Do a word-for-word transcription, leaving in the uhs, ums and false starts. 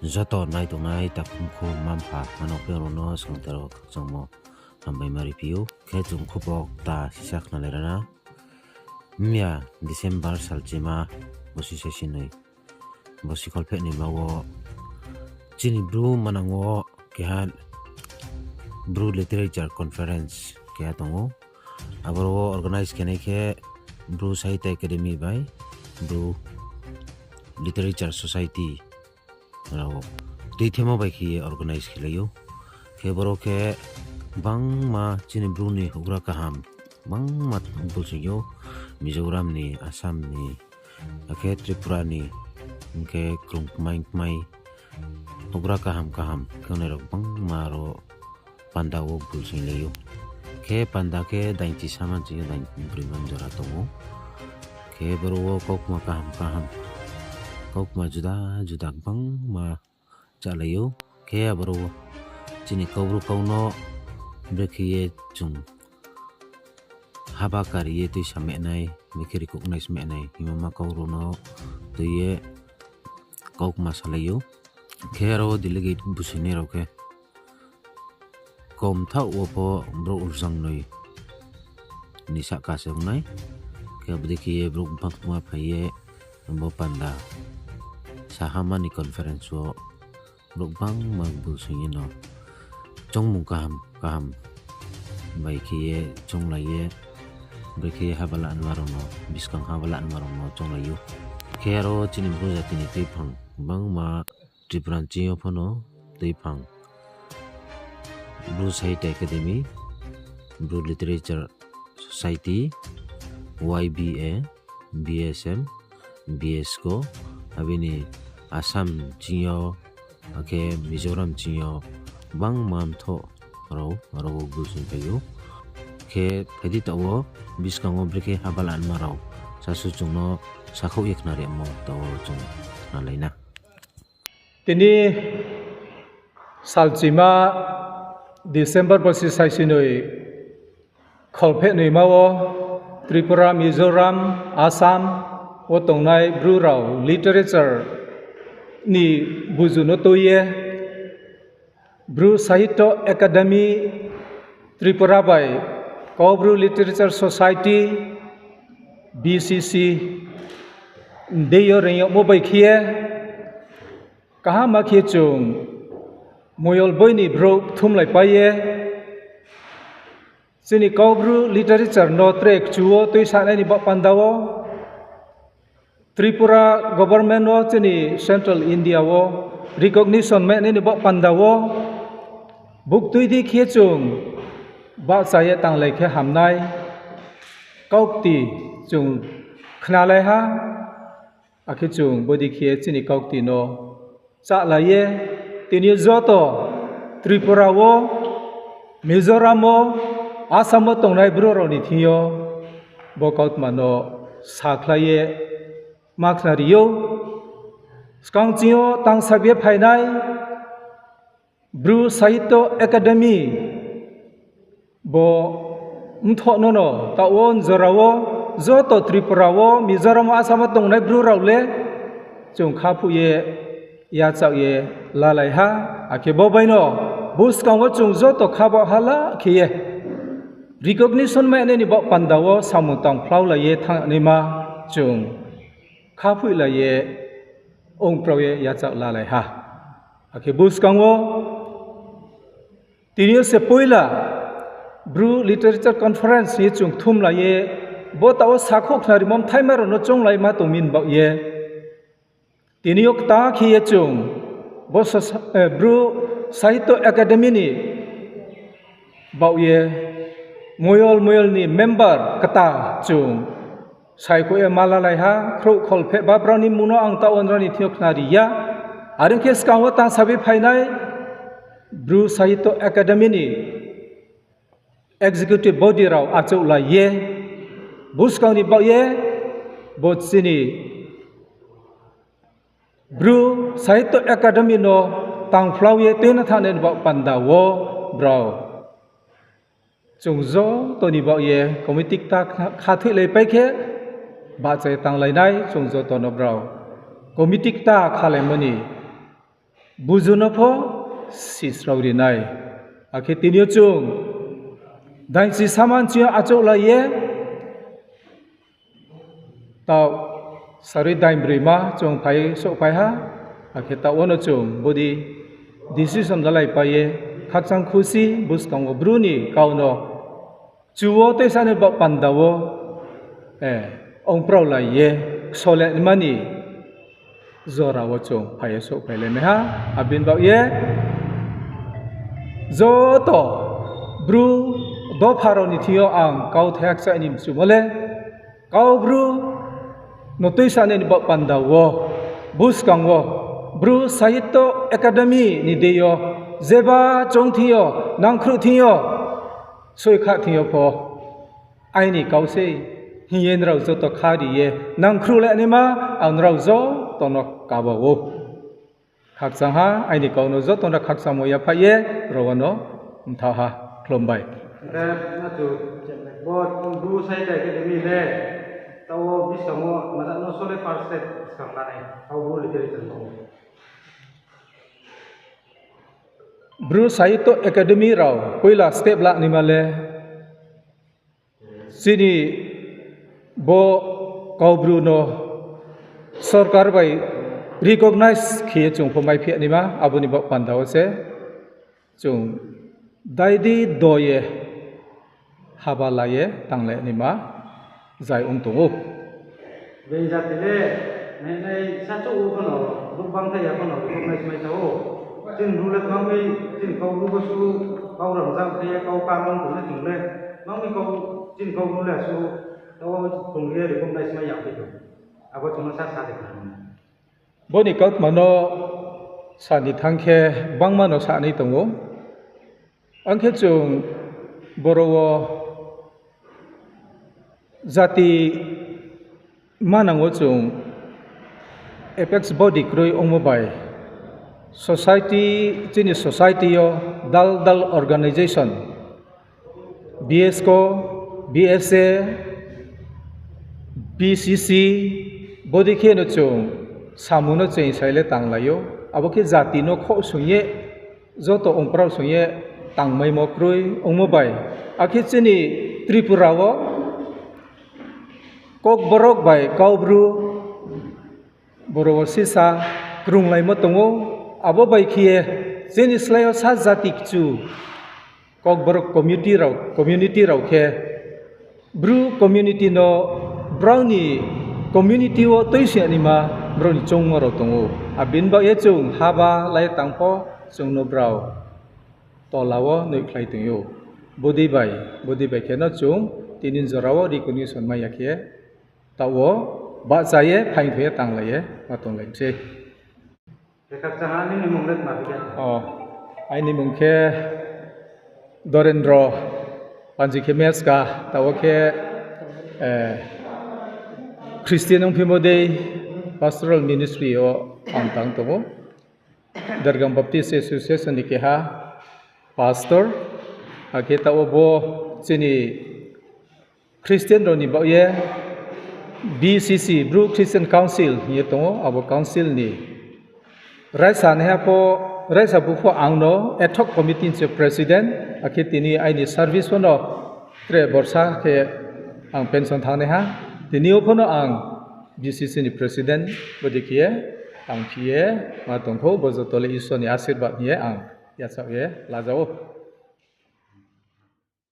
Joto nai tongnai takhu mkhu mma mpha mano phe rao no songther wo khakchangmo hambai ma riphi ou. Khe chung khupo kta sisa khnalai ra na. Mya December salchima, bosi saisinoi, bosi kholphehnoima wo chini Bru manang wo keha Bru Literature Conference keha tong ou. Aboro wo organize khenai khe Bru Sahitya Academy bai Bru Literature Society rao tuithemo bai khe ye organize khelai ou. Khe boro khe gbangma chini Bru ni houhgra kaham gbangma bulsing ou, Mizoram ni, Assam ni, akhe Tripura ni, hing khe krung kmai kmai houhgra kaham kaham khe ongnai rao gbangma aro panda wo bulsing lai ou. Khe panda khe dainchi sama ching yo dainchi broi man jora tong ou. Khe boro wo kaukma kaham kaham, kaukma juda juda gbangma chálai ou. Khe aboro wo chini Kaubru kau no brekhe ye chung haba kari ye tuisa mehnai, brekhe recognize mehnai hingmo ma kau rao no tui ye kaukma salai ou. Khe aro delegate busoinai rao khe kom thaoh wo pho brouh rjangnoi ni sahka se ong nai. Khe abo dei khe ye brouh gbangma phai ye bo panda sahama ni conference wo brouh gbangma bulsing ye no choungmung kaham kaham bai khe ye chounglai ye, brekhe ye haba lanma rao no, buskang haba lanma rao no chounglai ou. Khe aro chini Bru jati ni tuiphang gbangma Tripura ni ching yo pho no tuiphang Bru Sahitya Academy, Bru Literature Society, Y B A, B S M, B S C O, abini Assam ching yo, akhe Mizoram ching yo gbangma mthoh rao aro wo bulsing phai ou. Khe phai di taoh wo buskang wo brekhe haba lanma rao sasu chung no sakhouh ye khnarimo taoh wo chung khnalai na. Tini salchima December bosi saisinoi kholphehnoima wo Tripura, Mizoram, Assam wo tongnai Bru rao literature ni buzu no tui ye Bru Sahitya Academy Tripura bai Kaubru Literature Society, B C C, deing yo reing yagmo bai khe ye kaham ma khe chung moyol boi ni brouh kthumlaipai ye chini Kaubru literature no tre kchu wo tuisanai ni baoh panda wo Tripura government wo chini central India wo recognition mainai ni baoh panda wo buktui di khe chung bahcha ye tanglai khe hamnai kaukti chung khnalai ha. Akhe chung bodei khe chini kaukti no chálai ye, tini joto Tripura wo, Mizoram wo, Assam wo tongnai Bru rao ni thing yo bo kautma no sakhlai ye ma khnari ou. Skang ching yo tangsa ye phainai Bru Sahitya Academy bo mthoh no no taoh wo njora wo joto Tripura wo, Mizoram wo, Assam wo tongnai Bru rao le chung khaphuh ye yachaoh ye lalai ha. Akhe bo bai no buskang wo chung joto khabaoh ha la khe ye recognition mainai ni baoh panda wo samung tangphlaulai ye thanngnaima chung khaphuhlai ye ongprao ye yachaoh lalai ha. Akhe buskang wo tini yo se poila Bru Literature Conference hing ye chung kthumlai ye, bo taoh wo sakhouh khnarimo mthaima rao no chounglaima tong mi ni baoh ye, tini yo kta khe ye chung bo Bru Sahitya Academy ni baoh ye moyol moyol ni member kta chung saikhouh ye ma lalai ha. Khrouh kholpheh ba brao ni mmung no ang taoh wo nrao ni thing yo khnari ya. Are ong khe skang wo tangsa ye phainai Bru Sahitya Academy ni executive body rao achouhlai ye, buskang ni baoh ye bo chini Bru Sahitya Academy no tangphlau ye tuina thanngnai ni baoh panda wo brao chung joto ni baoh ye committee kta kha-, khathoihlaipai khe bahcha ye tanglainai. Chung joto no brao committee kta khalaimo ni buzu no pho sisrao ri nai. Akhe tini yo chung dainsi saman ching yo achouhlai ye, taoh sarui dainbroima chung phai souhphai ha. Akhe taoh wo no chung body decision lalaipai ye, khakchang khusi buskang wo Bru ni kau no chu wo tuisa ni baoh panda wo, ongpraolai ye, ksolehma ni jora wo chung phai ye souhphailai mai ha. Abo ni baoh ye joto Bru dopha rao ni thing yo ang kauthai kchaih ni mchumo le, Kau Bru no tuisa ni baoh panda wo, buskang wo, Bru Sahitya Academy ni deing yo, jeba chung thing yo, nangkhruh thing yo, soikha thing yo pho, aini kau sei hing ye nrao joto khari ye nangkhruh le naima ang nrao joto no kaba ou. Khakchang ha, aini kau no joto no khakchangmo yaphaih ye, ro wo no mthaoh ha, khlum bai. Hingkhe, achu, bo Bru Sahitya Academy le, taoh wo buskang wo maja no sole first step skang lanai, Kau Bru literature no. Bru Sahitya Academy rao poila step la naima le, chini bo Kau Bru no sorkar bai recognize khe ye chung pho maiphi naima, abo ni baoh panda wo se chung daidi do ye haba la ye tanglai naima zai ong tong ou. Being jati le, nainai sachouh wo phano, brouh bangtha ya phano recognize mai tha ou. Chini Bru le tma mi, chini Kau Bru bo su, kau rangzag khe ye, kau karang tong le chung le, tma mi kau, chini Kau Bru le su, taoh wo tong ye recognize mai ya phi tong. Abo chung no sa sa de kha. Bo ni kautma no sa ni thanng khe, gbangma no sa nai tong ou. Ang khe chung boro wo jati manang wo chung apex body kroi ongmo bai, society, chini society yo dal dal organisation, B S C, B S A, B C C, bodei khe no chung samung no chung sai le tanglai ou. Abo khe jati no khouhsoing ye, joto ongprao soing ye tangmaimo kroi ongmo bai. Akhe chini Tripura wo Kokborok bai Kaubru boro wo sisa krunglaimo tong ou. Abo bai khe ye chini slái yo sa jati kchu Kokborok community rao, community rao khe Bru community no brao ni community wo tuisinaima brao ni choungmo rao tong ou. Abo ni baoh ye chung haba lai tang pho chung no brao tola wo noihkhlai tong ou. Bodei bai, bodei bai khe no chung tini jora wo recognition mai ya khe taoh wo bahcha ye phaing thoi ye tanglai ye ma tonglai mi sei. Aini mung khe Dorendro Panji khe Meska, taoh wo khe Christian ongphimo dei pastoral ministry yo ang tang tong ou. Dergang Baptist Association ni keha pastor, akhe taoh wo bo chini Christian rao ni baoh ye B C C, Bru Christian Council hing ye tong ou, abo council ni raisa naiha pho, raisa bu pho ang no ad hoc committee ni se president, akhe tini aini service pho no tre borsa khe ang pension thanngnaiha, tini yo pho no ang B C C ni president bodei khe ye tangphi ye ma tong khou, bo joto le Isor ni asirbad hing ye ang yachaoh ye laja ou.